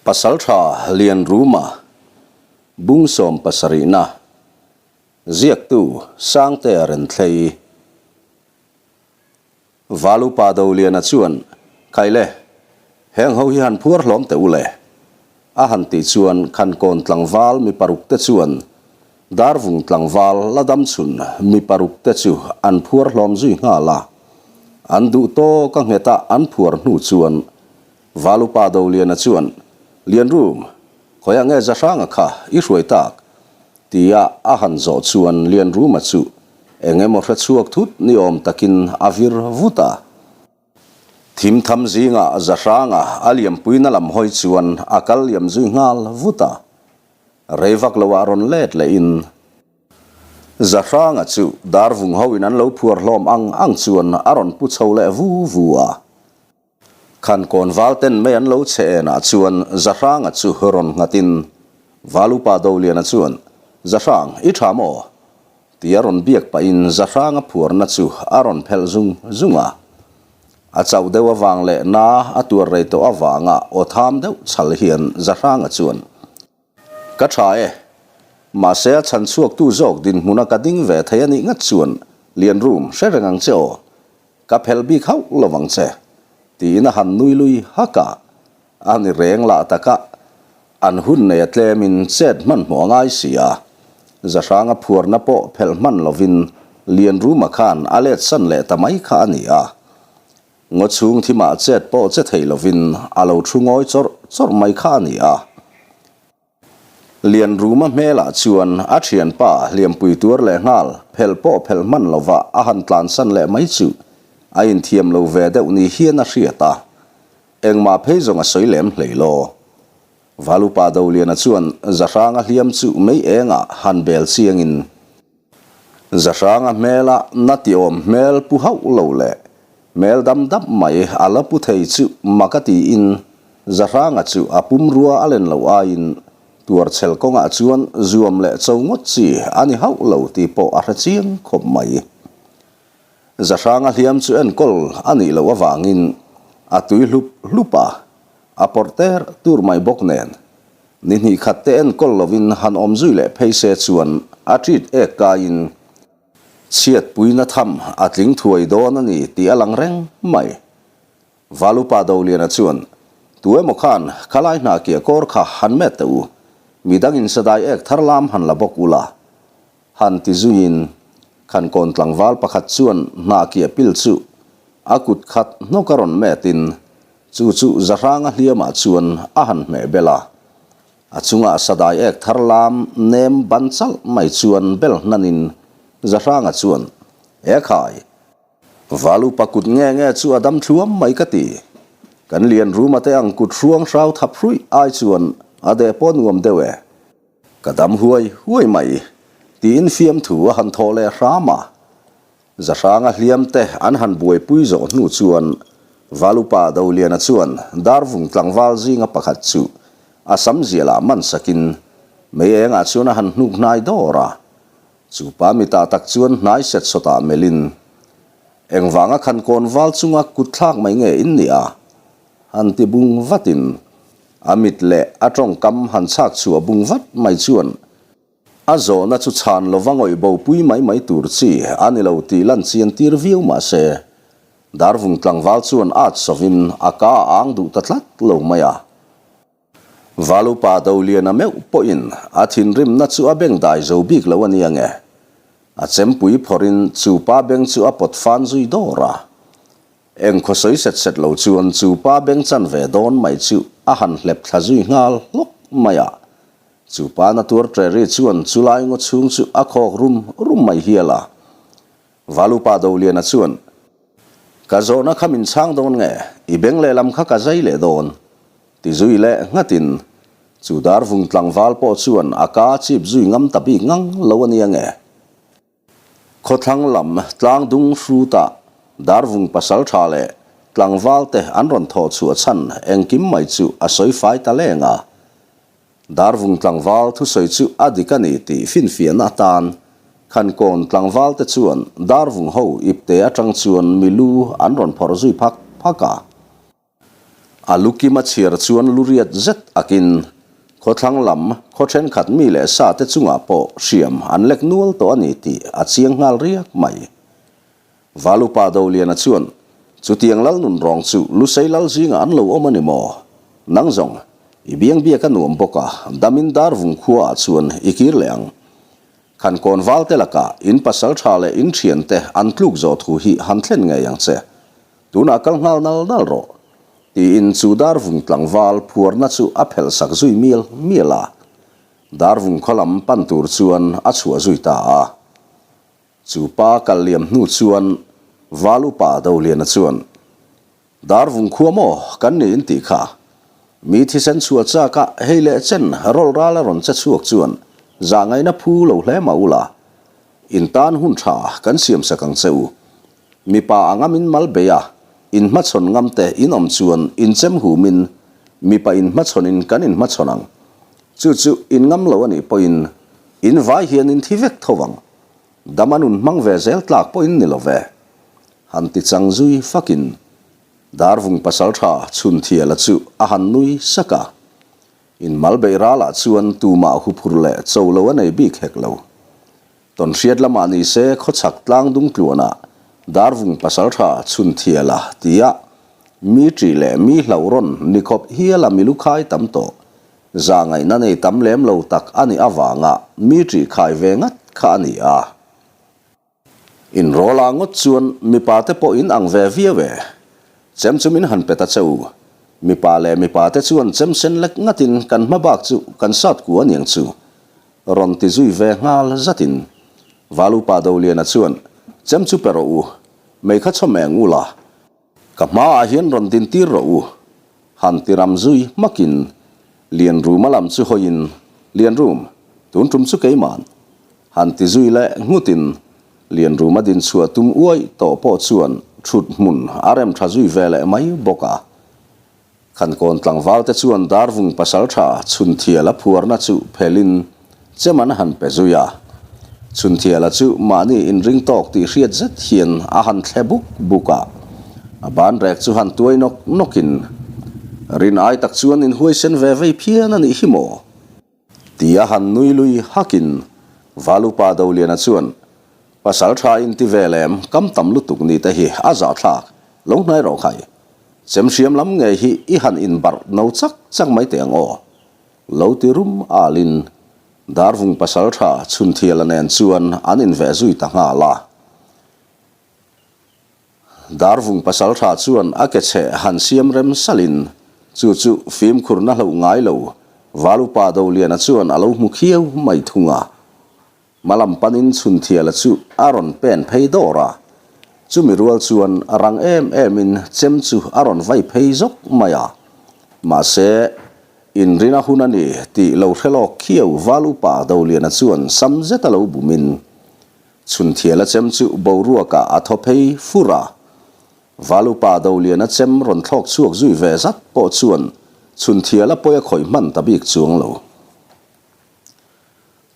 Pasaltha Lianruma, Bung sawmpasarihna, Ziaktu Sangtea Renthlei. Valupa Doliana chuan, Khaile, heng ho hi han phuar hlawm teh u le. A han tih chuan Khankawn tlangval mi paruk te chuan Darvung tlangval la dam chhun mi paruk te chu an phuar hlawm zui nghal a. An duh tawk a nghet a an phuar hnu chuan Valupa Doliana chuan, Lianrum, khawiah nge Zahranga kha i hruai tak? tia a han zawh chuan Lianruma chu eng emaw hre chhuak thut ni awm takin a vir vut a. Thim tham zingah Zahranga a liampuina lam hawi chuan a kal liam zui nghal vut a. Rei vak loah rawn let lehin Zahranga chu darvung hoin an lo phuar hlawm ang ang chuan a rawn pu chho leh vu vu a. Khankawn valten mei an lo che enah chuan Zahranga chu rawn nghatin Valupa Doliana chuan, Zahrang, i tha maw? tia rawn biak pahin Zahranga phuarna chu a rawn phelh zung zung a. A chauh deuh avang leh na a tuar rei tawh avanga aw tham deuh chhal hian Zahranga chuan, Ka tha e. Mahse a chhan chhuaktu zawk dinhmuna ka ding ve thei a nih ngat chuan Lianrum hre reng ang che aw. Ka phelh bik hauh lo vang che, tiin a han nui lui hak a. A ni reng lah taka an hun nei a tlemin chet hmanhmawh a ngai si a. Zahranga phuarna pawh phelh hman lovin Lianruma khan a let san leh ta mai kha a ni a. Ngaw chhung thimah chet pawh che thei lovin a lo thu ngawi chawrh chawrh mai kha a ni a. Lianruma hmelah chuan a thianpa hliampui tuar leh nghal phelh pawh phelh hman lova a han tlansan leh mai chu a inthiam lo ve deuh ni hian a hriat a, engmah phei zawng a sawi lem hlei law. Valupa Doliana chuan Zahranga hliam chu mei engah han bel chiangin Zahranga hmela na tiawm hmel pu hauh lo leh hmel dam dap mai a la pu thei chu mak a tiin Zahranga chu a pumrua a len loh aiin tuarchhel kawngah chuan zuam leh cho ngawt chi a ni hauh lo tih pawh a hre chiang khawp mai. Zahranga hliam chu enkawl a nih loh avangin a tui hlup hlup a, a pawrh ter tur mai bawk nen Ni hnih khat te enkawl lovin han awm zui leh phei se chuan a treat ek kaiin chhiatpuina tham a tling thuai dawn a ni tih a lang reng mai. Valupa Doliana chuan, Tu emaw khan khalai hna kiah kawr kha han met teh u, midangin sadai ek thar lam han la bawk ula, han ti zuiin Khankawn tlangval pakhat chuan hna kiah pil chu a kut khat hnawk a rawn metin Chu chu Zahranga hliamah chuan a han hmeh bel a, a chungah sadai ek thar lam nem ban chalh mai chuan bel hnanin Zahranga chuan, E khai! Valupa kut nge nge chu a dam thluam mai ka ti. Kan lian ruma te ang kut hruang hrau thap hruih ai chuan a deh pawh nuam deuh e. Ka dam huai huai mai, tiin fiamthu a han thawh leh hram a. Zahranga hliam te an han buaipui zawh hnu chuan Valupa Doliana chuan Darvung tlangval zinga pakhat chu a sam zialah man sakin mei engah chuan a han hnuk hnai dawr a. Chu pa mitah tak chuan hnai set sawtah melhin, Engvanga khan kawnval chunga kut thlak mai nge in nih a? Han ti bung vatin a mit leh a tawngkam han chhak chhuah bung vat mai chuan A zawhna chu chhan lova ngawih bopui mai mai tur chi a ni lo tih lan chian tir viau mah se, Darvung tlangval chuan at sawvin a ka a ang duh ta tlat lo mai a. Valupa Doliana meuh pawhin a thinrimna chu a beng dai zo bik lo a nia nge. A chempui phawrhin chu pa beng chu a pawt fan zui dawr a. Eng khaw sawi set set lo chuan chu pa beng chan ve dawn mai chu a han hlep thla zui nghal hlawk mai a. Chu pa na tuar ṭe ri chuan chu lai ngaw chhung chu a khawk rum rum mai hial a. Valupa Doliana chuan, Ka zawhna kha min chhang dawn nge? I beng lehlam kha ka zai leh dawn. Ti zui leh nghatin chu darvung tlangval pawh chuan a ka chip zui ngam ta bik ngang lo a nia nge? Khawthlang lam tlang dung hrutah Darvung pasal tha leh tlangval te an rawn thawh chhuah chhan engkim mai chu a sawi fai ta leng a. Darvung tlangval thusawi chu a dik a ni tih finfiahna atan Khankawn tlangval te chuan Darvung ho ipte atang chuan milu an rawn phawrh zui phak phak a. A lu kim a chhiar chuan lu riat zet akin khawthlang lam khaw thenkhat mi leh sa te chungah pawh hriam an lek nual tawh a ni tih a chiang nghal riak mai. Valupa Doliana chuan, Chutiang lal nun rawng chu Lusei lal zingah an lo awm a ni maw? Nang zawng, i biang biak a nuam bawk a, damin dar vung khuaah chuan i kir leh ang. Khan kawn val te lakah in pasal tha leh in thian te an tluk zawh thu hi han thlen ngei ang che. Tunah kal nghal nal nal rawh. Tiin chu dar vung tlangval phuarna chu a phelh sak zui mial mial a. Dar vung khaw lam pan tur chuan a chhuah zui ta a. Chu pa kal liam hnu chuan Val upa Doliana chuan, Dar vung khua maw kan ni in tih kha? Mi thisen chhuah chak a hei leh chen rawlh ral a rawn che chhuak chuan zah ngaihna phu lo hle mah ula, in tan hun tha kan siam sak ang che u. Mipa anga min mal bei a, in hmachhawn ngam te in awm chuan in chem hum in mipa in hmachhawn in kan in hmachhawn ang. Chu chu in ngam lo a nih pawhin in vai hian in thi vek tho ang. Dam a nun hmang ve zel tlak pawhin ni lo ve. Han ti chang zui fakin Darvung pasaltha Chhunthiala chu a han nui sak a. In mal beih ralah chuan tumah huphur leh cho lo a nei bik hek lo. Tawnhriat lamah ni se khawchhak tlang dung tluanah Darvung pasaltha Chhunthiala tia mi ṭih leh mi hlauh rawn ni khawp hiala mi lukhai tam tawh Zahngaihna nei tam lem lo tak a nih avanga mi ṭih khai ve ngat kha a ni a. Inrawla ngawt chuan mipa te pawh in ang ve viau e. Chem chu min han pe ta che u. Mipa leh mipa te chuan chem sen lek ngatin kan hma bak chu kan sat ku a niang chu. Rawn ti zui ve nghal zatin Valupa Doliana chuan chem chu pe rawh u. Mei kha chawm eng ula. Ka hmaah hian rawn din tir rawh u, han ti ram zui hmakin Lianruma lam chu hawiin, Lianrum, tun tum chu keiman, han ti zui leh nghutin Lianruma din chhuah tum uai tawh pawh chuan thut hmun a rem tha zui ve leh mai bawk a. Khankawn tlangval te chuan Darvung pasaltha Chhunthiala phuarna chu phelin chem an han pe zui a. Chhunthiala chu mahni inring tawk tih hriat zet hian a han thle buk buk a. A banrek chu han tuai nawk nawkin, Rin ai tak chuan inhuaisen ve vei phian a nih hi maw? Tia han nui lui hakin Valupa Doliana chuan, Pasal tha in ti ve lem, kam tam lutuk ni te hi a zahthlak, lo hnai rawh khai. Chem hriam lam ngei hi i han inbarh no chak chak mai teh ang aw. Lo ti rum alin Darvung pasal tha Chhunthiala nen chuan an inveh zui ta nghal a. Darvung pasaltha chuan a ke chhe han siam rem salin chu chu fimkhurna hloh ngai lo Valupa Doliana chuan a lo hmu khiau mai thung a. Hmalam panin Chhunthiala chu a rawn pen phei dawr a, chumi rual chuan rang em emin chem chu a rawn vai phei zawk mai a. Mahse, inrina hun a ni tih lo hre lawk khiau Valupa Doliana chuan sam zet a lo bumin Chhunthiala chem chu boruakah a thaw phei fur a, Valupa Doliana chem rawn thlawk chhuak zui ve zat pawh chuan Chhunthiala pawi a khawih hman ta bik chuang lo.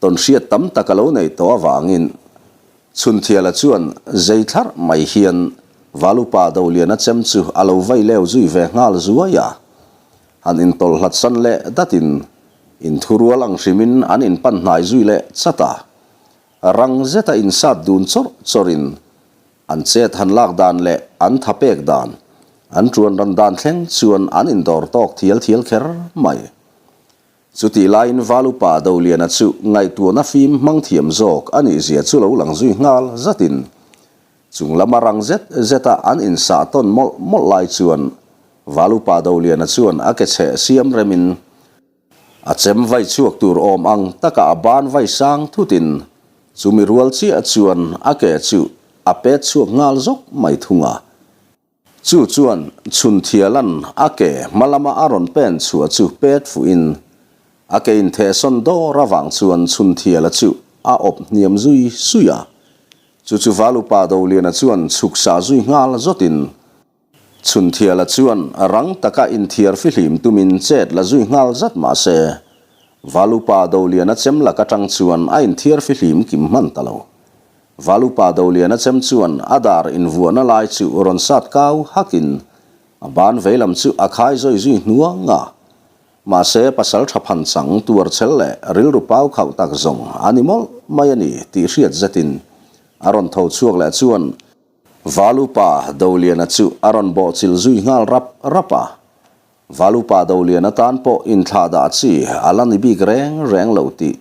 Tawnhriat tam tak a lo nei tawh avangin Chhunthiala chuan zei thlarh mai hian Valupa Doliana chem chu a lo vai leu zui ve nghal zuai a. Han intawlh hlat san leh datin inthurual ang hrimin an inpan hnai zui leh chat a. Rang zeta insat dun chawrh chawrhin an chet han lak dan leh an tha pek dan, an tuan ran dan thleng chuan an indawr tawk thial thial kher mai. Chutih laiin Valupa Doliana chu ngaihtuahna fim hmang thiam zawk a nih zia chu lo lang zui nghal zatin chung lama rang zet zeta an insah tawn mawlh mawlh lai chuan Valupa Doliana chuan a ke chheh siam remin A chem vai chhuak tur awm ang taka a ban vai sang thutin chumi rual chiah chuan a ke chu a pet chhuak nghal zawk mai thung a. Chu chuan Chhunthiala'n a ke hma lama a rawn pen chhuah chu pet fuhin a ke inthehsawn dawr avang chuan Chhunthiala chu a awp hniam zui sui a. Chu chu Valupa Doliana chuan chhuk sah zui nghal zawtin Chhunthiala chuan rang taka inthiar fihlim tumin chet la zui nghal zat mah se, Valupa Doliana chem lak atang chuan a inthiar fihlim kim hman ta lo. Valupa Doliana chem chuan a dar invuahna lai chu rawn sat kau hakin. A ban veilam chu a khai zawi zui hnuang a. Mahse, pasal tha phan chang tuar chel leh rilru pau khauh tak zawng a ni mawlh mai a ni tih hriat zetin a rawn tho chhuak leh chuan Valupa Doliana chu a rawn bawhchilh zui nghal rap rap a. Valupa Doliana tan pawh inthlah dah chi a la ni bik reng reng lo tih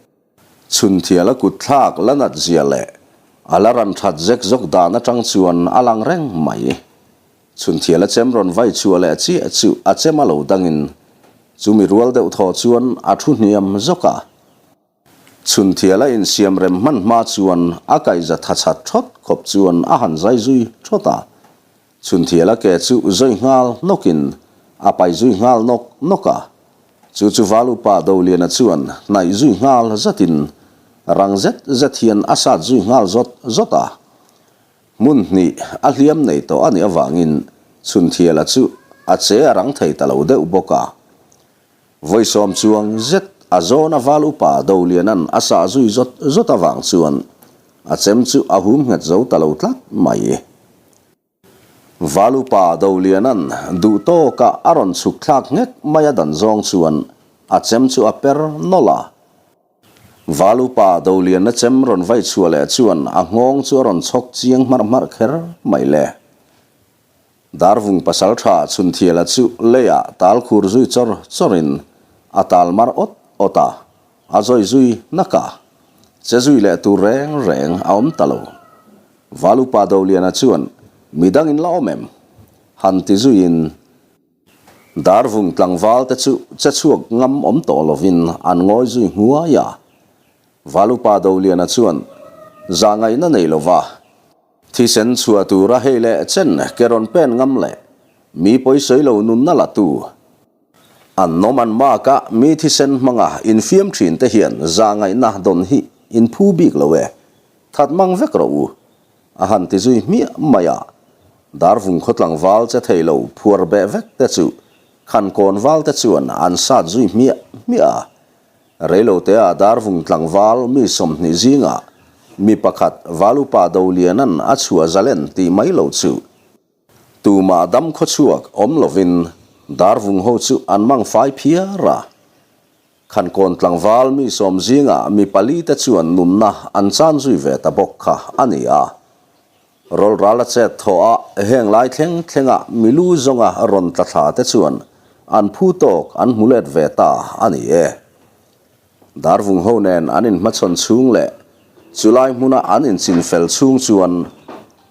Chhunthiala kut thlak la nat zia leh a la ran that zek zawk dan atang chuan a lang reng mai. Chhunthiala chem rawn vai chhuah leh chiah chu a chem a lo dangin chumi rual deuh thaw chuan a thu hniam zawk a. Chhunthiala insiam rem hman hma chuan a kaihza tha chat thawt khawp chuan a han zai zui thawt a. Chhunthiala ke chu zawi nghal nawkin a pai zui nghal nawk nawk a. Chu chu Valupa Doliana chuan hnaih zui nghal zatin rang zet zet hian a sat zui nghal zawt zawt a. Hmun hnih a hliam nei tawh a nih avangin Chhunthiala chu a che a rang thei ta lo deuh bawk a. Vawisawm chuang zet a zawna Val Upa Doliana'n a sah zui zawt zawt avang chuan a chem chu a hum nghet zo ta lo tlat mai. Valupa Doliana'n duh tawkah a rawn chhuk thlak nghek mai a dan zawng chuan a chem chu a per nawlh a. Valupa Doliana chem rawn vai chhuah leh chuan a nghawng chu a rawn chhawk chiang hmarh hmarh kher mai le. Darvung pasaltha Chhunthiala chu leiah tal khur zui chawr chawrin a tal mar awt awt a. A zawi zui nak a, che zui leh tur reng reng a awm ta lo. Valupa Doliana chuan, Mi dangin la awm em? Han ti zuiin Darvung tlangval te chu che chhuak ngam awm tawh lovin an ngawi zui hnuai a. Valupa Doliana chuan, Zahngaihna nei lova, thisen chhuah tura hei leh chen ke rawn pen ngam leh mi pawisawi lo nunna la tu, An nawm an mak a, mi thisen hmanga infiam thin te hian zahngaihna dawn hi in phu bik lo e, that mang vek rawh u, a han ti zui hmiah mai a. Darvung khaw tlangval che thei lo phuar beh vek te chu Khankawn val te chuan an sat zui hmiah hmiah a. Reilotea Darvung tlangval mi 20 zingah mi pakhat Valupa Doliana'n a chhuah zalen tih mai lo chu Tumah dam khawchhuak awm lovin Darvung ho chu an mang fai phiar a. Khankawn tlangval mi sawm zingah mi pali te chuan nunna an chan zui ve ta bawk kha a ni a. Rawlral a chet thawh a, heng lai thleng thlenga mi lu zawnga rawn tla thla te chuan an phu tawk an hmu let ve ta a ni e. Darvung ho nen an inhmachhawn chhung leh chulai hmuna an inchin fel chhung chuan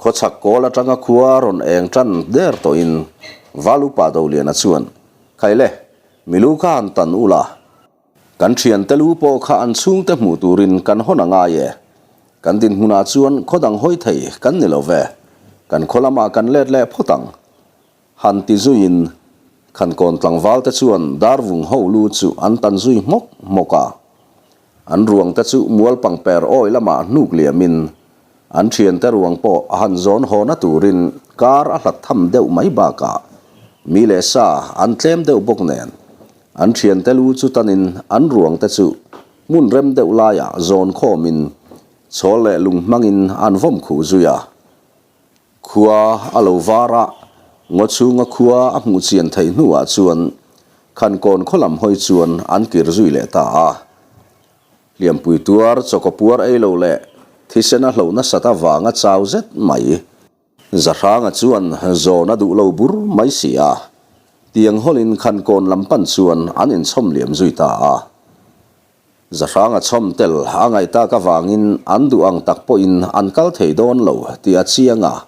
khawchhak kawl atanga khua rawn eng tan der tawhin Valupa Doliana chuan, Khaile, milu kha han tan ula, kan thiante lu pawh kha an chhungte hmuh turin kan hawn a ngai e. Kan dinhmunah chuan khaw dang hawi thei kan ni lo ve, kan khaw lamah kan let leh phawt ang. Han ti zuiin, Khankawn tlangvalte chuan Darvung ho lu chu an tan zui hmawk hmawk a. An ruangte chu mual pangper awi lamah hnuk liamin, an thiante ruang pawh a han zawn hawna turin kar a hlat tham deuh mai bakah mi leh sa an tlem deuh bawk nen, an thiante lu chu tanin an ruangte chu hmun rem deuh laiah zawn khawmin chhawl leh lung hmangin an vawm khuh zui a. Khua a lo var a, ngaw chhunga khua a hmuh chian theih hnuah chuan Khankawn khaw lam hawi chuan an kir zui leh ta a. Hliampui tuar chawkaw puar ei lo leh thisen a hloh nasat avanga chau zet mai. Zahranga chuan zawn a duh lo bur mai si a, tiang hawlin Khankawn lam pan chuan an inchhawm liam zui ta a. Zahranga chhawm tel a ngaih tak avangin an duh ang tak pawhin an kal thei dawn lo tih a chiang a.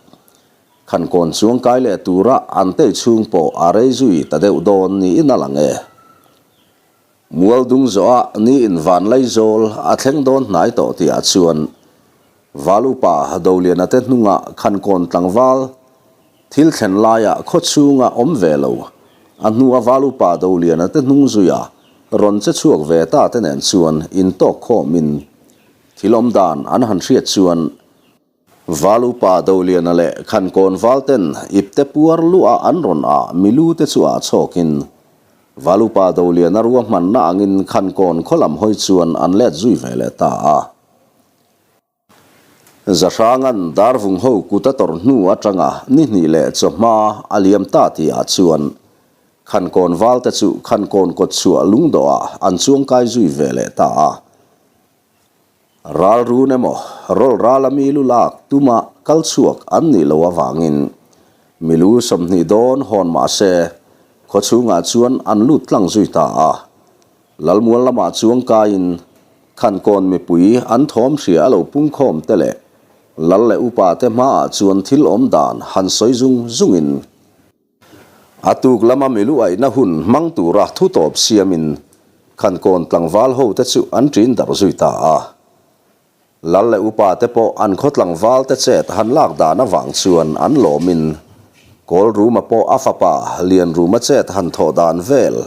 Khankawn chuang kai leh tura an tei chhung pawh a rei zui ta deuh dawn niin a lang e. Mual dung zawha ni in van Laizawl a thleng dawn hnai tawh tihah chuan Val upa Doliana te hnungah Khankawn tlangval thil thlen laiah khaw chhunga awm ve lo, a hnua Val upa Doliana te hnung zuia rawn che chhuak ve ta te nen chuan intawk khawmin thil awm dan an han hriat chuan Val upa Doliana leh Khankawn val ten ipte puar luah an rawn ah milu te chu ah chhawkin Val upa Doliana ruahmanna angin Khankawn khaw lam hawi chuan an let zui ve leh ta a. Zahranga'n Darvung ho kut a tawrh hnu atanga ni hnih leh chawhma a liam ta tihah chuan Khankawn valte chu Khankawn kawtchhuah lungdawhah an chuangkai zui ve leh ta a. Ral run emaw, rawl rala mi lu lak tuma kal chhuak an nih loh avangin milu 20 dawn hawn mah se khawchhungah chuan an lut tlang zui ta a. Lalmual lamah chuang kaiin Khankawn mipui an thawm hria a lo pungkhawm te leh Lal leh upa te hmaah chuan thil awm dan han sawi zung zungin A tuk lama milu aihna hun hmang tura thu tawp siamin Khankawn tlangval ho te chu an ṭin darh zui ta a. Lal leh upa te pawh an khaw tlangval te chet han lak dan avang chuan an lawmin Kawlruma pawh a fapa Lianruma chet han thawh dan vel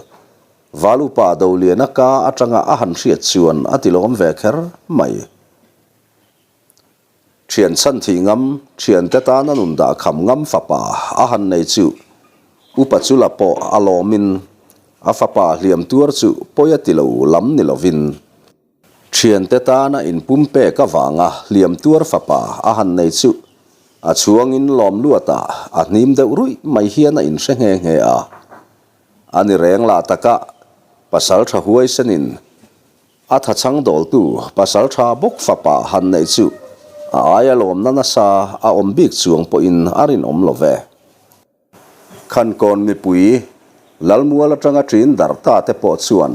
Val upa Doliana ka atanga a han hriat chuan a ti lawm ve kher mai. Thian chhan thih ngam, thiante tana nun dah kham ngam fapa a han nei chu upa chu la pawh a lawmin a fapa hliam tuar chu pawi a ti lo lam ni lovin thiante tana inpum pek avanga hliam tuar fapa a han nei chu a chhuangin lawm luatah a hnim deuh ruih mai hian a inhre nghe nghe a. A ni reng lah taka pasal tha huaisenin A thachhang dawltu pasal tha bawk fapa han neih chu a aia lawmna nasa a awm bik chuang pawhin a rinawm lo ve. Khankawn mipui Lalmual atanga ṭin darh ta te pawh chuan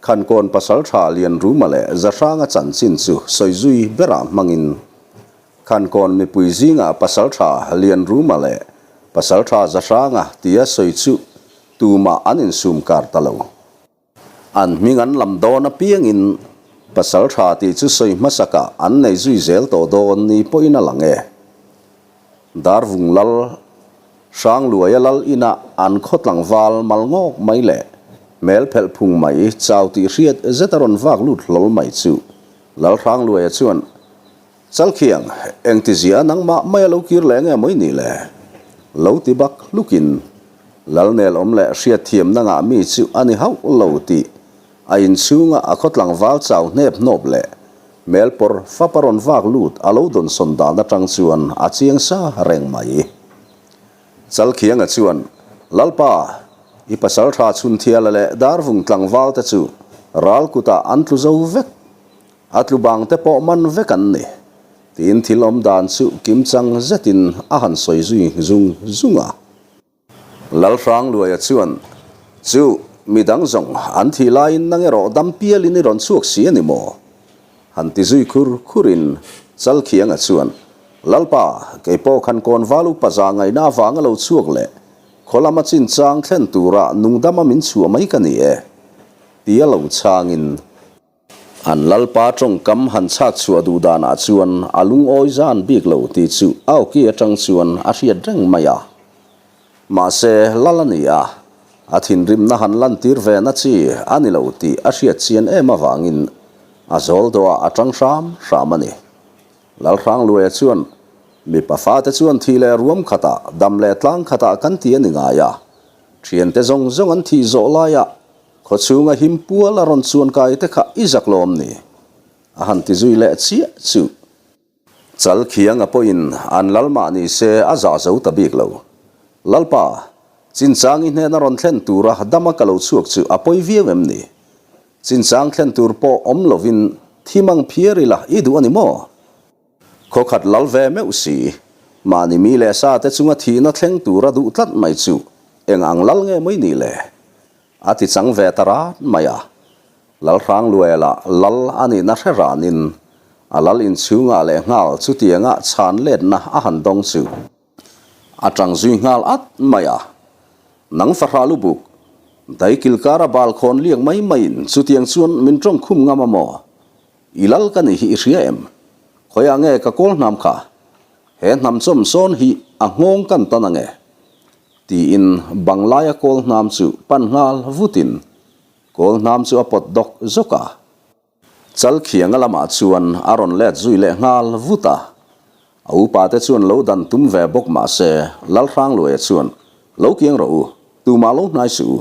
Khankawn pasal tha Lianruma leh Zahranga chanchin chu sawi zui berah hmangin Khankawn mipui zingah pasal tha Lianruma leh pasal tha Zahranga tia sawi chu tumah an insum kar ta lo. An hming an lam dawn apiangin pasal tha tih chu sawi hmasakah an nei zui zel tawh dawn ni pawhin a lang e. Darvung lal, Hrangluaia lal inah an khaw tlangval mal ngawk mai leh hmel phelh phung mai chau tih hriat zet a rawn vak lut hlawl mai chu Lal Hrangluaia chuan Chalkhiang, engtizia nangmah mai a lo kir leh nge maw i nih le? Lo ti bak hlukin, Lalnel awm leh hriatthiamna ngah mi chu a ni hauh lo tih a inchhunga a khaw tlangval chau hnep hnawp leh hmel pawr fapa rawn vak lut a lo dawnsawn dan atang chuan a chiang sa reng mai. Chalkhianga chuan, Lalpa, i pasal tha chhunthiala leh darvung tlangval te chu ral kutah an tlu zo vek. A tlu bang te pawh man vek an ni, tiin thil awm dan chu kimchang zetin a han sawi zui zung zung a. Lalhrangluaia chuan, Chu, midang zawng an thih laiin nang erawh dam pialin i rawn chhuak si a ni maw? Han ti zui khur khurin Chalkhianga chuan, Lalpa, kei pawh khan kawnval upa za ngaihna avanga lo chhuak leh khaw lama chinchang thlen tura nungdama min chhuah mai ka ni e, tia lo chhangin, An Lalpa tawngkam han chhak chhuah duh danah chuan a lungawi zan bik lo tih chu a awki atang chuan a hriat reng mai a. Mahse, Lal a ni a, a thinrimna han lantir ve na chi a ni lo tih a hriat chian em avangin a zawl dawhah a tang hram hram a ni. Lalhrangluaia chuan, Mipa fate chuan thih leh ruam khatah, dam leh tlang khatah kan ti a ni ngai a, thiante zawng zawng an thih zawh laiah Khaw chhunga him pual a rawn chuan kai te kha i zak lawm ni? A han ti zui leh chiah chu. Chal khianga pawhin an lal mah ni se a zah zo ta bik lo. Lalpa, chinchang i hnena rawn thlen tura dama ka lo chhuak chu a pawi viau em ni? Chinchang thlen tur pawh awm lovin thim ang phiar ila i duh a ni maw? Khaw khat lal ve meuh si, mahni mi leh sa te chunga thihna thleng tura duh tlat mai chu eng ang lal nge maw i nih le? A ti chang ve ta rat mai a. Lalhrangluaia lah lal a nihna hre ranin a lal inchhungah leh nghal chutianga chhan letna a han dawng chu a tang zui nghal at mai a. Nang fahrah lubuk, daikil kara bal khawn liak mai maiin chutiang chuan min tawng khum ngam a maw? I lal ka nih hi i hria em? Khawiah nge ka kawl hnam kha? He hnam chawm sawn hi a nghawng kan tan ange? Tiin bang laia kawl hnam chu pan nghal vutin kawl hnam chu a pawt dawk zawk a. Chal khianga lamah chuan a rawn let zui leh nghal vut a. A upa te chuan lo dan tum ve bawk mah se Lalhrangluaia chuan, Lo kiang rawh u, tumah lo hnai suh u.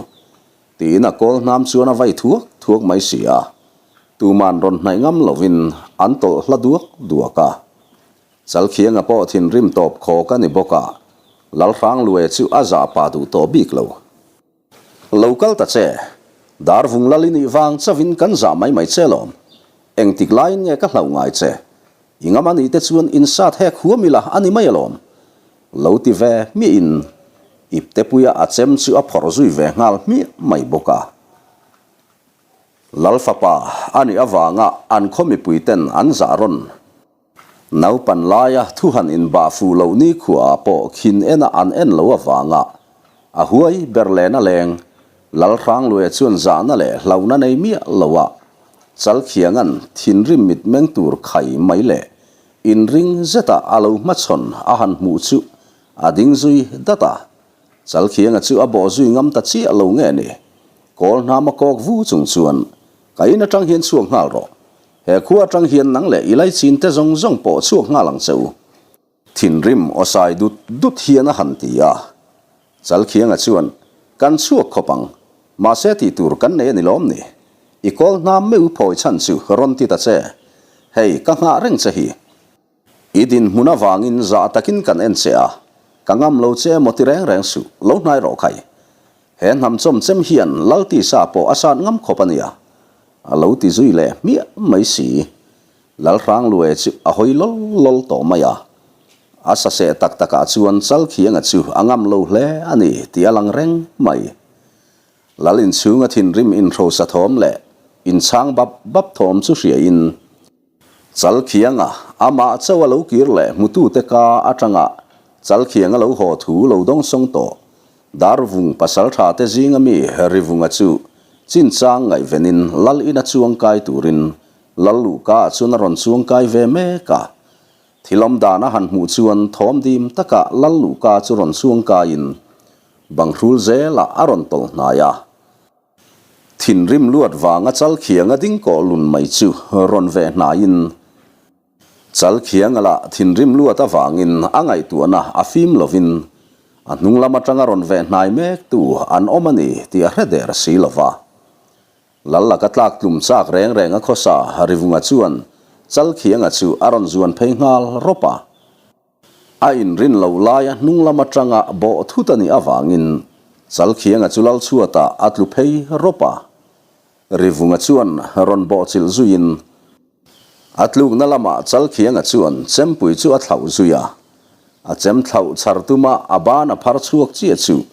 Tiin a kawl hnam chuan a vai thuak thuak mai si a. Tuman rawn hnaih ngam lovin an tawlh hla duak duak a. Chalkhianga pawh thinrim tawp khawk a ni bawk a, Lalhrangluaia chu a zah pah duh tawh bik lo. Lo kal ta che, Darvung lal i nih vang chauhin kan zah mai mai che lawm. Engtik laiin nge ka hlauh ngai che? I ngam a nih te chuan insat hek huam ila a ni mai alawm. Lo ti ve hmiahin iptepuia a chem chu a phawrh zui ve nghal hmiah mai bawk a. Lal fapa a nih avanga an khaw mipuiten an zah rawn. Naupan laia thu han inbah fuh loh nikhuaah pawh khin ena an en lo avanga a huai ber len a leng. Lalhrangluaia chuan zahna leh hlauhna nei miah loa Chalkhianga'n thinrim mitmeng tur khai mai leh inring zeta a lo hmachhawn a han hmuh chu a ding zui dat a. Chalkhianga chu a bawh zui ngam ta chiah lo nge ni? Kawl hnama kawk vu chung chuan ka in atang hian chhuak nghal rawh. He khua atang hian nang leh i laichin te zawng zawng pawh chhuak nghal ang che u. Thinrim aw sai dut dut hian a han ti a. Chalkhianga chuan, Kan chhuak khawp ang. Mahse tih tur kan nei a ni lawm ni? I kawl hnam meuh phawi chhan chu rawn ti ta che. Hei, ka nghah reng che hi. I dinhmun avangin zah takin kan en che a, ka ngam lo che emaw ti reng reng suh, lo hnai rawh khai. He hnam chawm chem hian Laltisa pawh a sat ngam khawp a nia, a lo ti zui leh hmiah mai si. Lalhrangluaia chu a hawi lawl lawl tawh mai a. A saseh tak takah chuan Chalkhianga chu a ngam lo hle a ni tih a lang reng mai. Lal inchhunga thinrim inhrosa thawm leh inchhang bap bap thawm chu hriain, Chalkhianga amah chauh a lo kir leh hmutute ka atanga Chalkhianga lo haw thu lo dawngsawng tawh. Darvung pasaltha te zinga mi Rivunga chu chinchang ngaihvenin Lal ina chuangkai turin Lal luhka ah chuan a rawn chuangkai ve mek a. Thil awm dan a han hmuh chuan thawm dim takah Lal luhka chu rawn chuangkaiin banghrul zelah a rawn tawlh hnai a. Thinrim luat vanga Chalkhianga ding kawh lun mai chu rawn ve hnaiin Chalkhianga lah thinrim luat avangin a ngaihtuahna a fim lovin a hnung lam atanga rawn ve hnai mektu an awm a ni tih a hre der si lova. Lal laka tlak tlum chak reng reng a khawsa Rivunga chuan Chalkhianga chu a rawn zuan phei nghal rawp a. A inrin loh laia hnung lam atanga bawh thut a nih avangin Chalkhianga chu lal chhuatah a tlu phei rawp a. Rivunga chuan rawn bawhchilh zuiin a tlukna lamah Chalkhianga chuan chempui chu a thlauh zui a. A chem thlauh chhar tuma a ban a phar chhuak chiah chu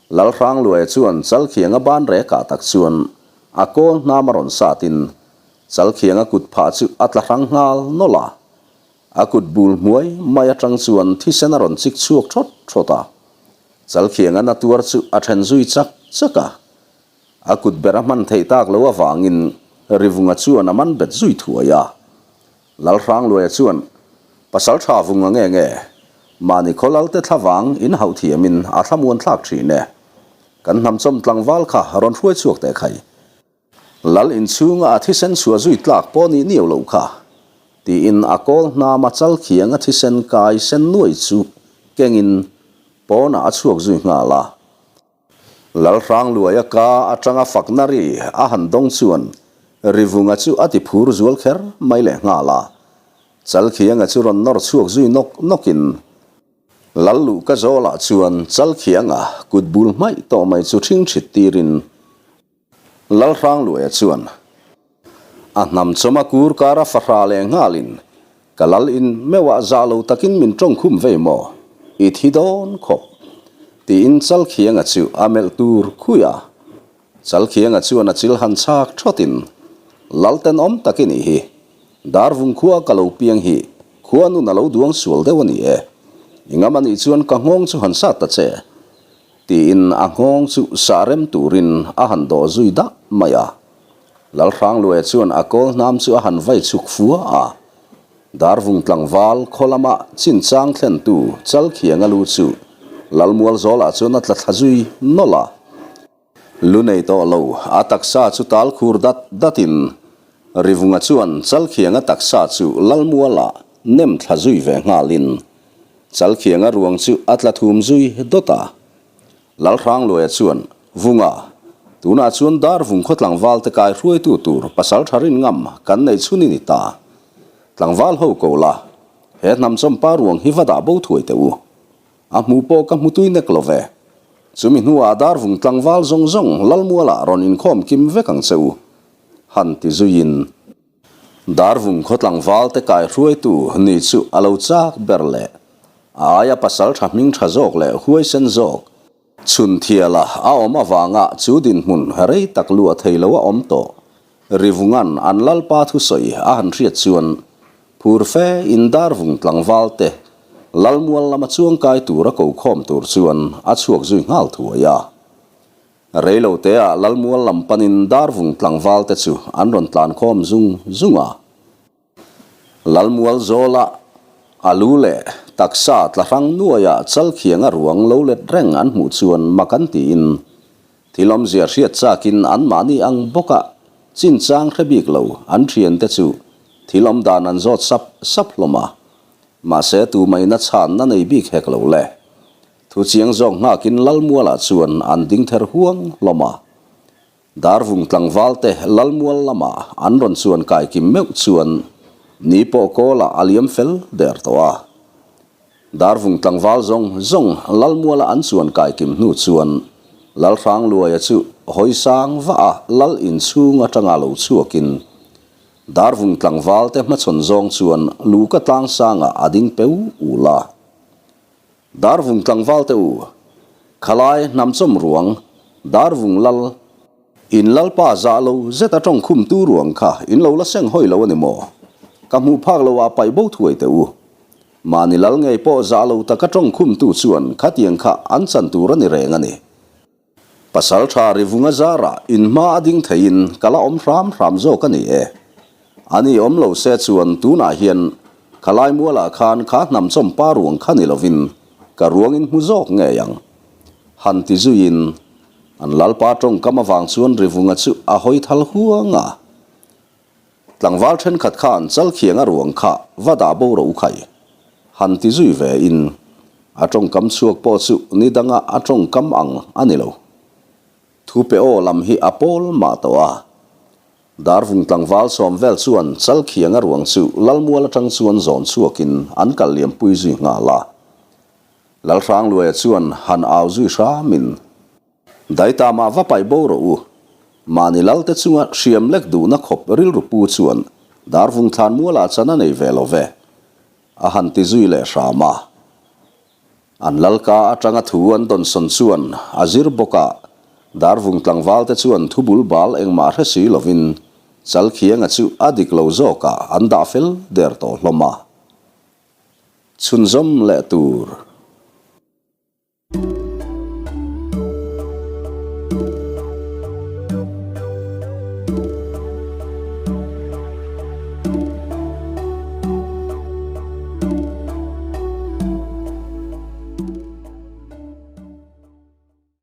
Lalhrangluaia chuan Chalkhianga ban rekah tak chuan a kawl hnam a rawn satin Chalkhianga kut phah chu a tla hrang nghal nawlh a. A kut bul hmuai mai atang chuan thisen a rawn chik chhuak thawt thawt a. Chalkhianga na tuar chu a then zui chak chak a. A kut ber a hman theih tak lo avangin Rivunga chuan a man bet zui thuai a. Lalhrangluaia chuan, Pasal tha vunga nge nge, mahni khaw lalte thlavang in hauh thiamin a thlamuan thlak thin e. Kan hnamchawm tlangval kha rawn hruai chhuak teh khai. Lal inchhunga a thisen chhuah zui tlak pawh nih niau loh kha, tiin a kawl hnama chal khianga thisen kai sen nuai chu kengin pawnah a chhuak zui nghal a. Lal Hrangluaia ka atanga fakna ri a han dawng chuan Rivunga chu a ti phur zual kher mai leh nghal a. Chal khianga chu rawn nawr chhuak zui nawk nawkin Lal luhka zawlah chuan chal khianga kut bul hmaih tawh mai chu ṭhing ṭhit tirin Lalhrangluaia chuan a hnam chawma kur kara fahra leh nghalin, Ka lal in meuhah zah lo takin min tawng khum vei maw? I thi dawn khawp. Tiin Chalkhianga chu a melh tur khui a. Chalkhianga chuan a chil han chhak thawtin, Lal tenawm tak i nih hi. Darvung khua ka lo piang hi khua nun a lo duang sual deuh a ni e. I ngam a nih chuan ka nghawng chu han sat ta che. Tiin a nghawng chu sah rem turin a han dawh zui dah mai a. Lalhrangluaia chuan a kawl hnam chu a han vai chhuk fua a. Darvung tlangval khaw lama chinchang thlentu Chalkhianga lu chu Lalmual zawlah chuan a tla thla zui nawlh a. Lu nei tawh lo, a taksa chu tal khur dat datin Rivunga chuan Chalkhianga taksa chu Lalmualah nem thla zui ve nghalin Chalkhianga ruang chu a tla thum zui dawt a. Lalhrangluaia chuan, Vunga, tunah chuan dar vung khaw tlangval te kai hruaitu tur pasal tha rin ngam kan nei chhun i ni ta. Tlangval ho ko la. He hnamchawmpa ruang hi va dah bo thuai teh u. A hmu pawh ka hmu tui nek lo ve. Chumi hnuah Darvung tlangval zawng zawng Lalmualah rawn inkhawm kim vek ang che u, han ti zuiin. Darvung khaw tlangval te kaihruaitu ni chu a lo chak ber leh a aia pasal tha hming tha zawk leh huaisen zawk chhun thiala a awm avanga chu dinhmun rei tak luah thei lo a awm tawh. Rivungan an Lalpa thusawi a han hriat chuan phur fe in Darvung tlangval te Lalmual lama chuangkai tura ko khawm tur chuan a chhuak zui nghal thuai a. Reiloteah Lalmual lam panin Darvung tlangval te chu an rawn tlan khawm zung zung a. Lalmual zawla a lu leh taksa tla hrang nuaia chalkhianga ruang lo let reng an hmuh chuan mak an tiin thil awmzia hriat chakin anmahni ang bawka chinchang hre bik lo an thiante chu thil awmdan an zawt sap sap hlawm a. Mahse tumaina chhanna nei bik hek lo le. Thu chiang zawk nghakin Lalmualah chuan an ding ther huang hlawm a. Darvung tlangvalte Lalmual lama an rawn chuan kai kim meuh chuan ni pawh kawlah a liam fel der tawh a. Darvung tlangval zawng zawng Lalmuala an chuan kai kim hnu chuan Lalhrangluaia chu hawi sang vah a Lal inchhung atanga lo chhuakin Darvung tlangvalte hmachhawn zawng chuan Luka tlangsangah a ding peu ul a. Darvung tlangvalte u, khalai hnamchawm ruang, Darvung lal, in lalpa zah lo zet a tawng khum tu ruang kha in lo la seng hawi lo a ni maw? Ka hmuh phak lo ah paih bo thuai teh u. Mahni lal ngei pawh zah lo taka tawng khum tu chuan khatiang kha an chan tur a ni reng a ni. Pasal tha Rivunga zarah in hma a ding theiin ka la awm hram hram zawk a ni e. A ni awm lo se chuan tunah hian khalai mualah khan kha hnam chawm pa ruang kha ni lovin ka ruangin hmu zawk ngei ang. Han ti zuiin an lalpa tawngkam avang chuan Rivunga chu a hawi thal huang a. Tlangval thenkhat khan Chalkhianga ruang kha va dah bo ro khai han ti zui ve in a tawngkam chhuak pawh chu ni danga a tawngkam ang a ni lo. Thu pe aw lam hi a pawl mah tawh a. Darvung tlangval sawm vel chuan Chalkhianga ruang chu Lalmual atang chuan zawn chhuakin an kal liampui zui nghal a. Lalhrangluaia chuan han au zui hramin. Daitama va paih bo rawh u. Mahni lalte chunga hriam lek duhna khawp rilru pu chuan Darvung thlan mualah chan a nei ve lo ve. A han ti zui leh hram a. An lalka atanga thu an dawnsawn chuan a zir bawk a, Darvung tlangvalte chuan thu bul bal engmah hre si lovin Chalkhianga chu a dik lo zawkah an dah fel der tawh hlawm a. Chhunzawm leh tur.